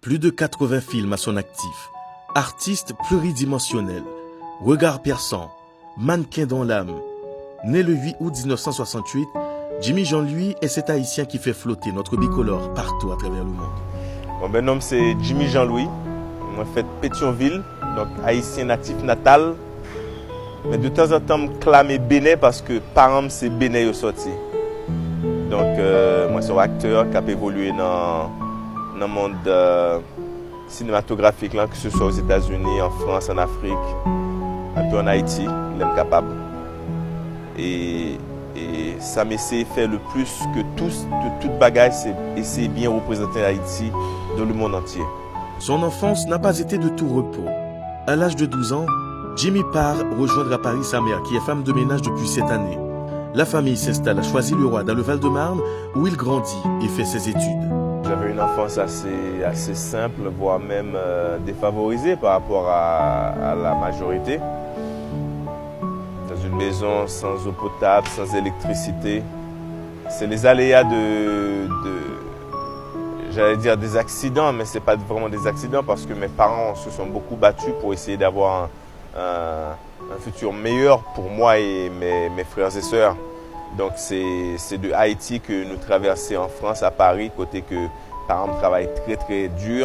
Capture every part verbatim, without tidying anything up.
Plus de quatre-vingts films à son actif. Artiste pluridimensionnel, regard perçant, mannequin dans l'âme. Né le huit août dix-neuf cent soixante-huit, Jimmy Jean-Louis est cet Haïtien qui fait flotter notre bicolore partout à travers le monde. Bon, ben, non m se Jimmy Jean-Louis. Mwen fèt Petyonvil, donk ayisyen natif natal. Men de tanzantan m klame Benè paske paran m se Benè yo sòti. Donk, euh, mwen se yon aktè k ap evolye nan, nan mond, euh, sinematografik lan, ke se swa Ozetazini, an Frans, an Afrik, epi an Ayiti, lè m kapab. E, e sa m eseye fè le plis ke tout, de tout bagay, se eseye byen reprezante Ayiti dans le monde entier. Son enfance n'a pas été de tout repos. À l'âge de douze ans, Jimmy part rejoindre à Paris sa mère qui est femme de ménage depuis cette année. La famille s'installe à Choisy-le-Roi dans le Val-de-Marne où il grandit et fait ses études. J'avais une enfance assez, assez simple, voire même euh, défavorisée par rapport à, à la majorité. Dans une maison sans eau potable, sans électricité. C'est les aléas de, de j'allais dire des accidents, mais c'est pas vraiment des accidents parce que mes parents se sont beaucoup battus pour essayer d'avoir un, un, un futur meilleur pour moi et mes, mes frères et sœurs. Donc c'est, c'est de Haïti que nous traversons en France, à Paris, côté que paran m travay trè trè di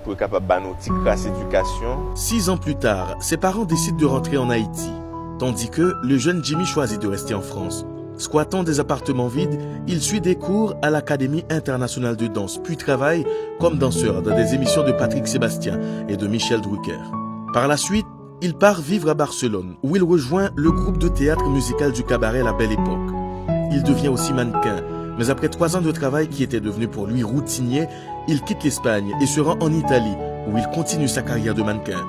pou yo kapab ba nou ti kras edikasyon. Six ans plus tard, ses parents décident de rentrer en Haïti, tandis que le jeune Jimmy choisit de rester en France. Squattant des appartements vides, il suit des cours à l'Académie internationale de danse, puis travaille comme danseur dans des émissions de Patrick Sébastien et de Michel Drucker. Par la suite, il part vivre à Barcelone, où il rejoint le groupe de théâtre musical du cabaret La Belle Époque. Il devient aussi mannequin, mais après trois ans de travail qui était devenu pour lui routinier, il quitte l'Espagne et se rend en Italie, où il continue sa carrière de mannequin.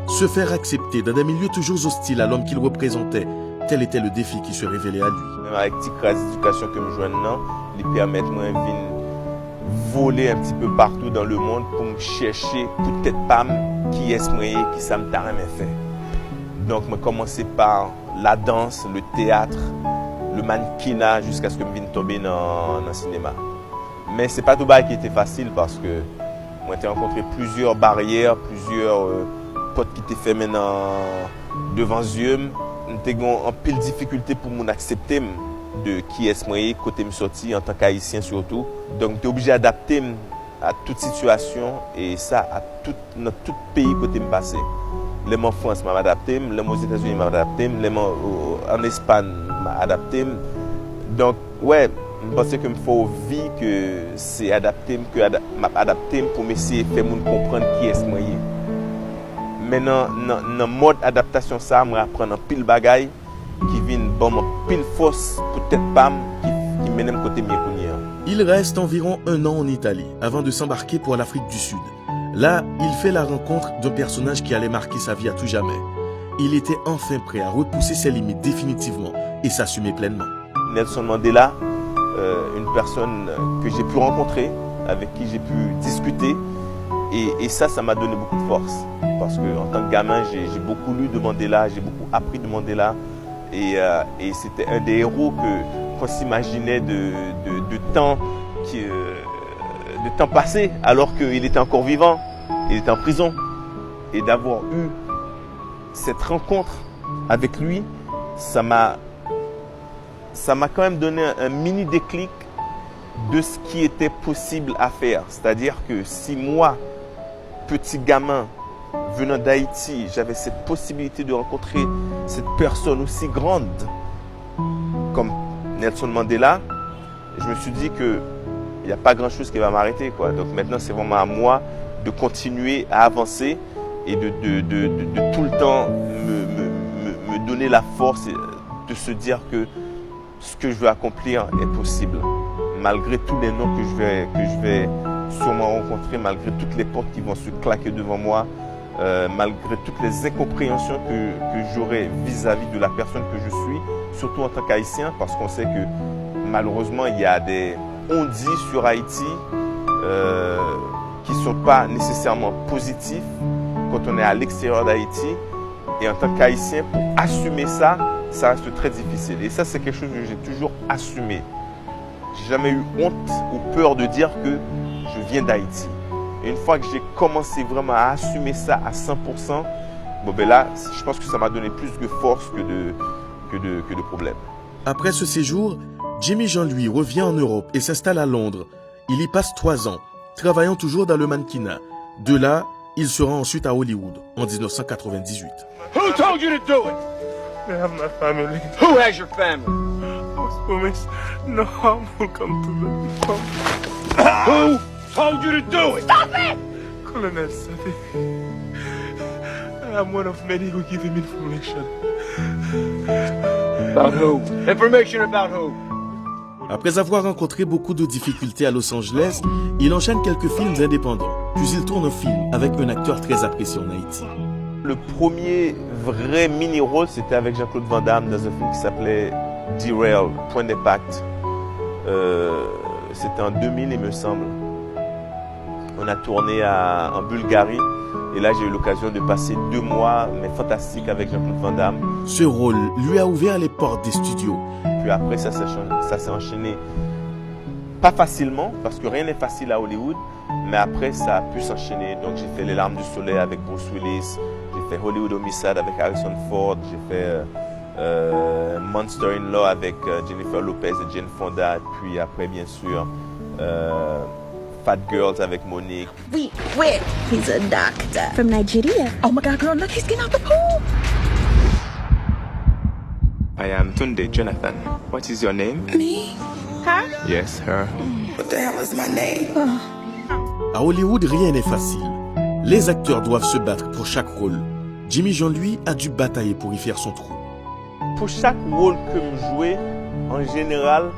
Se faire accepter dans des milieux toujours hostiles à l'homme qu'il représentait, tel était le défi qui se révélait à lui. Menm avèk ti kras edikasyon ke m jwenn nan, li pèmèt mwen vin vole un petit peu partout dans le monde pou m chèche pou tèt pa m kiyès mwen ye, kisa m ta renmen fè. Donk mwen kòmanse pa la danse, le théâtre, le mannequinat, jiskaske m vin tonbe nan, nan sinema. Men se pa tout bagay ki te fasil paske mwen te rankontre plizyè baryè, plizyè euh, pòt ki te fèmen nan devan zye m. M te gen anpil difikilte pou moun aksepte m de kiyès mwen ye, kote m sòti antank Ayisyen sitou. Donk m te oblije adapte m a tout sitiyasyon e sa a tout, nan tout peyi kote m pase. Lè m an Frans, m ap adapte m. Lè m Ozetazini, m ap adapte m. Lè m an, an Espay, m ap adapte m. Donk, wè, m panse ke m fè anvi ke se adapte m, ke ada, m ap adapte m pou m eseye fè moun konprann kiyès mwen ye. Men nan, nan, nan mòd adaptasyon sa a, mwen aprann anpil bagay ki vin ban m anpil fòs pou tèt pa m, ki, ki mennen m kote m ye kounye a. Il reste environ un an en Italie avant de s'embarquer pour l'Afrique du Sud. Là, il fait la rencontre d'un personnage qui allait marquer sa vie à tout jamais. Il était enfin prêt à repousser ses limites définitivement et s'assumer pleinement. Nelson Mandela, euh, une personne que j'ai pu rencontrer, avec qui j'ai pu discuter, et, et ça, ça m'a donné beaucoup de force. Parce que en tant que gamin, j'ai beaucoup lu de Mandela, j'ai beaucoup appris de Mandela, et, euh, et c'était un des héros que qu'on s'imaginait de, de, de temps qui, euh, de temps passé, alors qu'il était encore vivant, il était en prison. Et d'avoir eu cette rencontre avec lui, ça m'a ça m'a quand même donné un, un mini déclic de ce qui était possible à faire. C'est-à-dire que si moi, petit gamin, venant d'Haïti, j'avais cette possibilité de rencontrer cette personne aussi grande comme Nelson Mandela, je me suis dit que il n'y a pas grand-chose qui va m'arrêter, quoi. Donc maintenant, c'est vraiment à moi de continuer à avancer et de, de, de, de, de tout le temps me, me, me, me donner la force de se dire que ce que je veux accomplir est possible. Malgré tous les non que je vais, que je vais sûrement rencontrer, malgré toutes les portes qui vont se claquer devant moi, euh, malgré toutes les incompréhensions que, que j'aurai vis-à-vis de la personne que je suis, surtout en tant qu'Haïtien, parce qu'on sait que malheureusement, il y a des on-dit sur Haïti euh, qui ne sont pas nécessairement positifs quand on est à l'extérieur d'Haïti. Et en tant qu'Haïtien, pour assumer ça, ça reste très difficile. Et ça, c'est quelque chose que j'ai toujours assumé. J'ai jamais eu honte ou peur de dire que je viens d'Haïti. Et une fois que j'ai commencé vraiment à assumer ça à cent pour cent, bon ben là, je pense que ça m'a donné plus de force que de, que de, que de problèmes. Après ce séjour, Jimmy Jean-Louis revient en Europe et s'installe à Londres. Il y passe trois ans, travaillant toujours dans le mannequinat. De là, il se rend ensuite à Hollywood en dix-neuf cent quatre-vingt-dix-huit. Who told you to do it? They have my family. Who has your family? I was promised no harm will come to them. Who told you to do it? Colonel Sade, I am one of many who give him information. About who? Information about who? Après avoir rencontré beaucoup de difficultés à Los Angeles, il enchaîne quelques films indépendants, puis il tourne un film avec un acteur très apprécié en Haïti. Le premier vrai mini-rôle, c'était avec Jean-Claude Van Damme dans un film qui s'appelait Derail, Point d'impact. Euh, c'était en deux mille, il me semble. On a tourné à, en Bulgarie. Et là, j'ai eu l'occasion de passer deux mois, mais fantastiques, avec Jean-Claude Van Damme. Ce rôle lui a ouvert les portes des studios. Puis après, ça s'est chan- ça s'est enchaîné. Pas facilement, parce que rien n'est facile à Hollywood. Mais après, ça a pu s'enchaîner. Donc, j'ai fait Les Larmes du Soleil avec Bruce Willis. J'ai fait Hollywood Homicide avec Harrison Ford. J'ai fait euh, euh, Monster in Law avec euh, Jennifer Lopez et Jane Fonda. Puis après, bien sûr, euh, Fat Girls avec Mo'Nique. We quit. He's a doctor. From Nigeria. Oh my god, girl, look, he's getting out the pool. I am Tunde Jonathan. What is your name? Me? Her? Yes, her. What the hell is my name? À Hollywood, rien n'est facile. Les acteurs doivent se battre pour chaque rôle. Jimmy Jean-Louis a dû batailler pour y faire son trou. Pou chak wòl ke m jwe, an jeneral,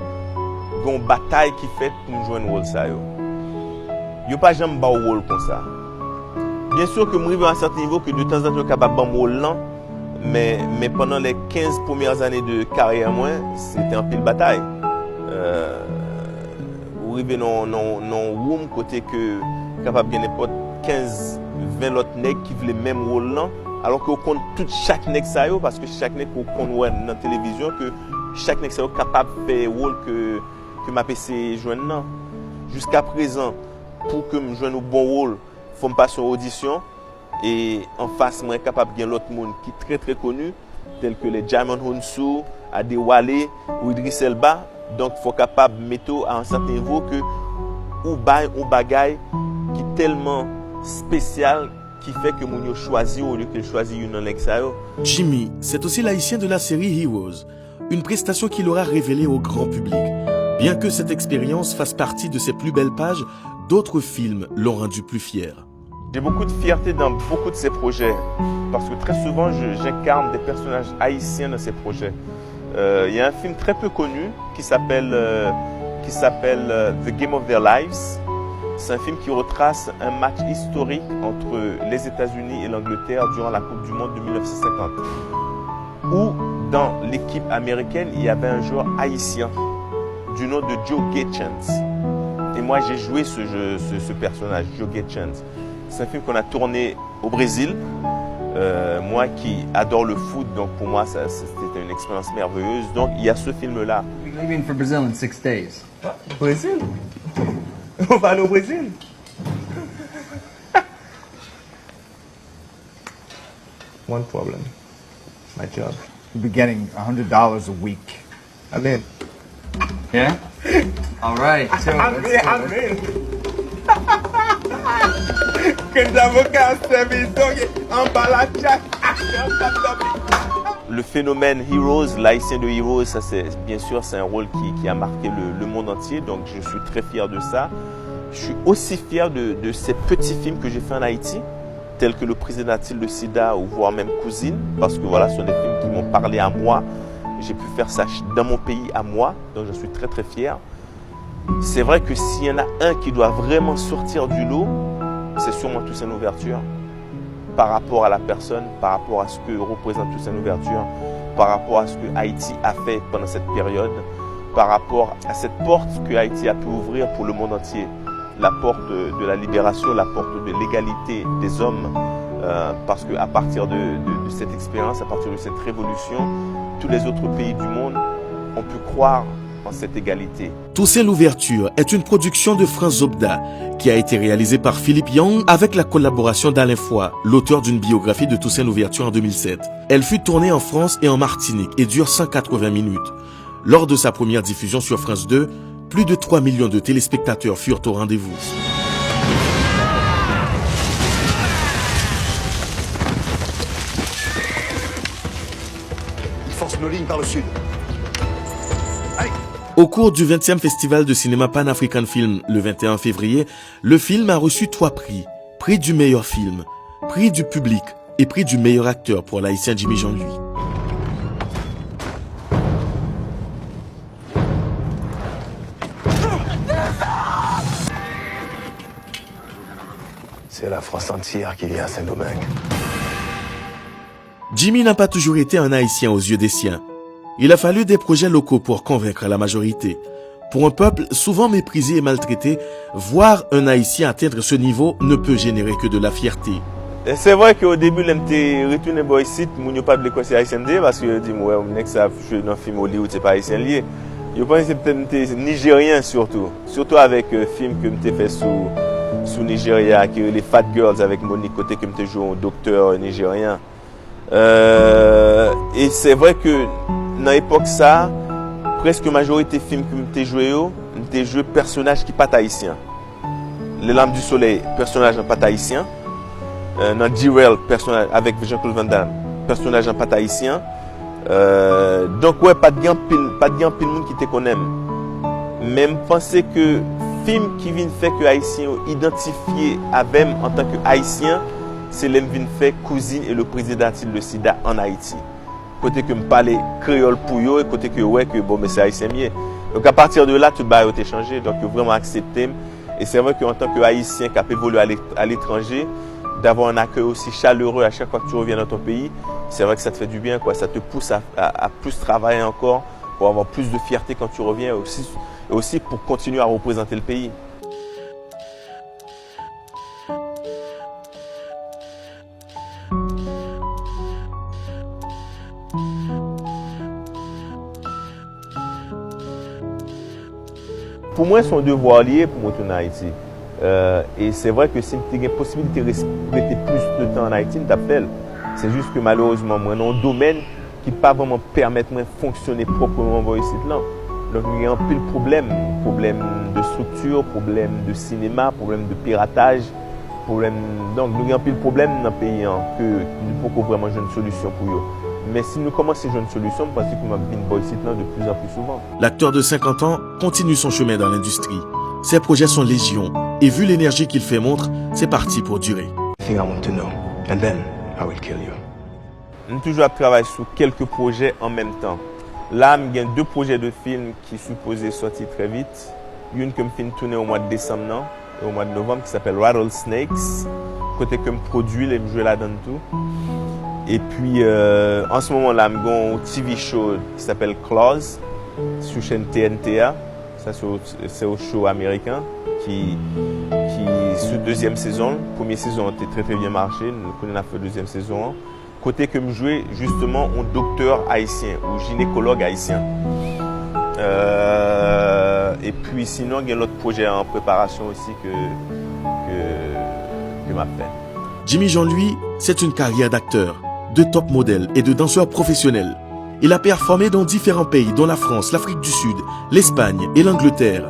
gen yon batay ki fèt pou m jwenn wòl sa yo. Yo pa janm ba w wòl konsa. Byen si ke m rive a sèten nivo ke de tanzantan yo kapab ban m wòl lan, men, men pandan les quinze premières années de carrière mwen, se te anpil batay. Euh, ou rive nan, nan, nan yon woum kote ke kapab gen nenpòt kenz, ven lòt nèg ki vle menm wòl lan, alò ke ou konn tout chak nèg sa yo, paske chak nèg ke ou konn wè nan televizyon, ke chak nèg sa yo kapab fè wòl ke, ke m ap eseye jwenn nan. Jiska prezan, pou ke m jwenn yon bon wòl, fò m pase yon odisyon, e anfas mwen kapab gen lòt moun ki trè, trè koni, tèl ke les Djimon Hounsou, Adewale, ou Idris Elba. Donk, fò w kapab mete w a yon sèten nivo ke ou bay yon bagay ki tèlman espesyal, ki fè ke moun yo chwazi w olye ke l chwazi youn nan nèg sa yo. Jimmy, c'est aussi l'haïtien de la série Heroes, une prestation qu'il aura révélée au grand public. Bien que cette expérience fasse partie de ses plus belles pages, d'autres films l'ont rendu plus fier. J'ai beaucoup de fierté dans beaucoup de ces projets, parce que très souvent, je- j'incarne des personnages haïtiens dans ces projets. Euh, il y a un film très peu connu qui s'appelle euh, qui s'appelle euh, The Game of Their Lives. C'est un film qui retrace un match historique entre les États-Unis et l'Angleterre durant la Coupe du Monde de mille neuf cent cinquante, où dans l'équipe américaine, il y avait un joueur haïtien du nom de Joe Gay Chance. Et moi, j'ai joué ce, jeu- ce- ce personnage, Joe Gay Chance. C'est un film qu'on a tourné au Brésil. Euh, moi qui adore le foot, donc pour moi, ça- c'était une expérience merveilleuse. Donc, il y a ce film-là. You're leaving for Brazil in six days. Brezil? Ou va ale o Brezil? One problem. My job. You'll be getting a hundred dollars a week. Amen. Yeah? All right. So, Amen, let's go. amen. Kenza Vocal Service, ok. Anba la chat. Le phénomène Heroes, l'haïtien de Heroes, ça c'est bien sûr, c'est un rôle qui, qui a marqué le, le monde entier, donc je suis très fier de ça. Je suis aussi fier de, de ces petits films que j'ai fait en Haïti, tels que Le Prénatal, Le Sida ou voire même Cousine, parce que voilà, ce sont des films qui m'ont parlé à moi. J'ai pu faire ça ch- dans mon pays à moi, donc je suis très très fier. C'est vrai que s'il y en a un qui doit vraiment sortir du lot, c'est sûrement Toussaint Louverture, par rapport à la personne, par rapport à ce que représente Toussaint Louverture, par rapport à ce que Haïti a fait pendant cette période, par rapport à cette porte que Haïti a pu ouvrir pour le monde entier, la porte de la libération, la porte de l'égalité des hommes, euh, parce que à partir de, de- de cette expérience, à partir de cette révolution, tous les autres pays du monde ont pu croire Cette égalité. Toussaint Louverture est une production de France Zobda qui a été réalisée par Philippe Young avec la collaboration d'Alain Foy, l'auteur d'une biographie de Toussaint Louverture en deux mille sept. Elle fut tournée en France et en Martinique et dure cent quatre-vingts minutes. Lors de sa première diffusion sur France deux, plus de trois millions de téléspectateurs furent au rendez-vous. Il force nos lignes par le sud. Au cours du vingtième Festival de cinéma Pan African Film le vingt et un février, le film a reçu trois prix, prix du meilleur film, prix du public et prix du meilleur acteur pour l'haïtien Jimmy Jean-Louis. C'est la France entière qui vient à Saint-Domingue. Jimmy n'a pas toujours été un Haïtien aux yeux des siens. Il a fallu des projets locaux pour convaincre la majorité. Pour un peuple souvent méprisé et maltraité, voir un Haïtien atteindre ce niveau ne peut générer que de la fierté. Se vre ke o debi lè m te retounen bò isit, moun yo pa t vle kwè se Ayisyen m te ye, paske yo di m, wè, nèg sa ap jwe nan fim Hollywood, se pa Ayisyen l ye. Yo panse se petèt m te Nijeryen sitou. Sitou avèk euh, fim ke m te fè sou, sou Nijerya ki rele Fat Girls avèk Monique, kote ke m te jwe yon doktè Nijeryen. Euh, e se vre ke nan epòk sa, prèske majorite fim ke m te jwe yo, m te jwe pèsonaj ki pa t ayisyen. Le Lame du Soleil, pèsonaj an pa t ayisyen. Euh, nan Derail, pèsonaj avèk Jean-Claude Van Damme, pèsonaj an pa t ayisyen. Euh, donk, wè, pa t gen anpil, pa t gen anpil moun ki te konnen m. Men m panse ke fim ki vin fè ke Ayisyen yo idantifye avè m antanke Ayisyen, se lè m vin fè Cousine et le président a-t-il le sida an Ayiti. Kote ke m pale kreyòl pou yo e kote ke yo wè ke, bon, men se Ayisyen m ye. Donk, apati de la, tout bagay yo te chanje. Donk, yo vrèman aksepte m. E se vre ke antanke Ayisyen k ap evolye aletranje, d'avoir un accueil aussi chaleureux à chaque fois que tu reviens dans ton pays, c'est vrai que ça te fait du bien, quoi. Ça te pousse à, à, à plus travailler encore, pour avoir plus de fierté quand tu reviens, et aussi, et aussi pour continuer à représenter le pays. Pou mwen, se yon devwa li ye pou mwen tounen Ayiti. Euh, e se vre ke si m te gen posibilite res- rete plis de tan an Ayiti, m t ap fè l. Se jis ke malerezman, mwen nan yon domèn ki pa vrèman pèmèt mwen fonksyone pwòpman bò isit lan. Donk, nou gen anpil pwoblèm. Pwoblèm de strikti, pwoblèm de sinema, pwoblèm de pirataj, pwoblèm. Donk, nou gen anpil pwoblèm nan peyi an ke nou poko vrèman jwenn solisyon pou yo. Men si nou kòmanse jwenn solisyon, m panse ke m ap vin bò isit lan de plus en plus souvent. L'acteur de cinquante ans continue son chemin dans l'industrie. Ses projets sont légion et vu l'énergie qu'il fait montre, c'est parti pour durer. Thing I want to know, and then I will kill you. M toujou ap travay sou kèlke pwojè an menm tan. La, m gen de pwojè de fim ki sipoze sòti trè vit. Youn ke m fin tounen o mwa de desanm nan, e o mwa de novanm, ki sapèl Rattlesnakes, kote ke m pwodui l e m jwe ladan l tou. Epi, euh, an se moman la, m gen yon T V show ki sapèl Claws, sou chèn T N T a. Sa se, se yon show ameriken ki, ki sou dezyèm sezon l. Premye sezon an te trè, trè byen mache. Nou konnen n ap fè dezyèm sezon an. Kote ke m jwe, jisteman, yon doktè ayisyen, yon jinekològ ayisyen. Euh, epi, sinon, gen lòt pwojè an preparasyon osi ke, ke, ke m ap fè. Jimmy Jean-Louis, c'est une carrière d'acteur, de top modèle et de danseur professionnel. Il a performé dans différents pays, dont la France, l'Afrique du Sud, l'Espagne et l'Angleterre.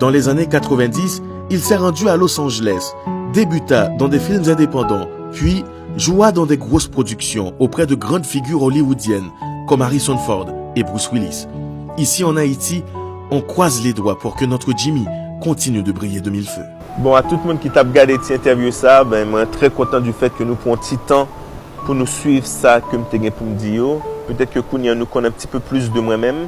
Dans les années quatre-vingt-dix, il s'est rendu à Los Angeles, débuta dans des films indépendants, puis joua dans des grosses productions auprès de grandes figures hollywoodiennes comme Harrison Ford et Bruce Willis. Ici en Haïti, on croise les doigts pour que notre Jimmy continue de briller de mille feux. Bon, a tout moun ki t ap gade ti entèvyou sa, ben, mwen trè kontan du fait ke nou pran ti tan pou nou swiv sa ke m te gen pou m di yo. Petèt ke kounye a nou konn un petit peu plus de mwen menm.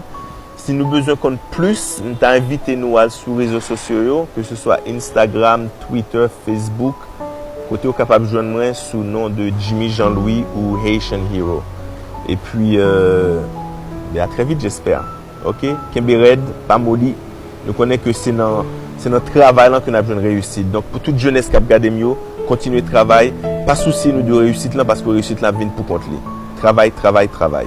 Si nou bezwen konn plis, m ta envite nou al sou rezo sosyo yo, ke se swa Instagram, Twitter, Facebook, kote w kapab jwenn mwen sou non de Jimmy Jean Louis ou Haitian Hero. Epi, euh, ben, à très vite, j'espère. Ok? Kenbe rèd, pa moli. Nou konnen ke se nan, se nan travay lan ke n ap jwenn reyisit. Donk, pou tout jenès k ap gade m yo, kontinye travay. Pa sousye nou de reyisit lan, paske reyisit lan ap vin pou kont li. Travay, travay, travay.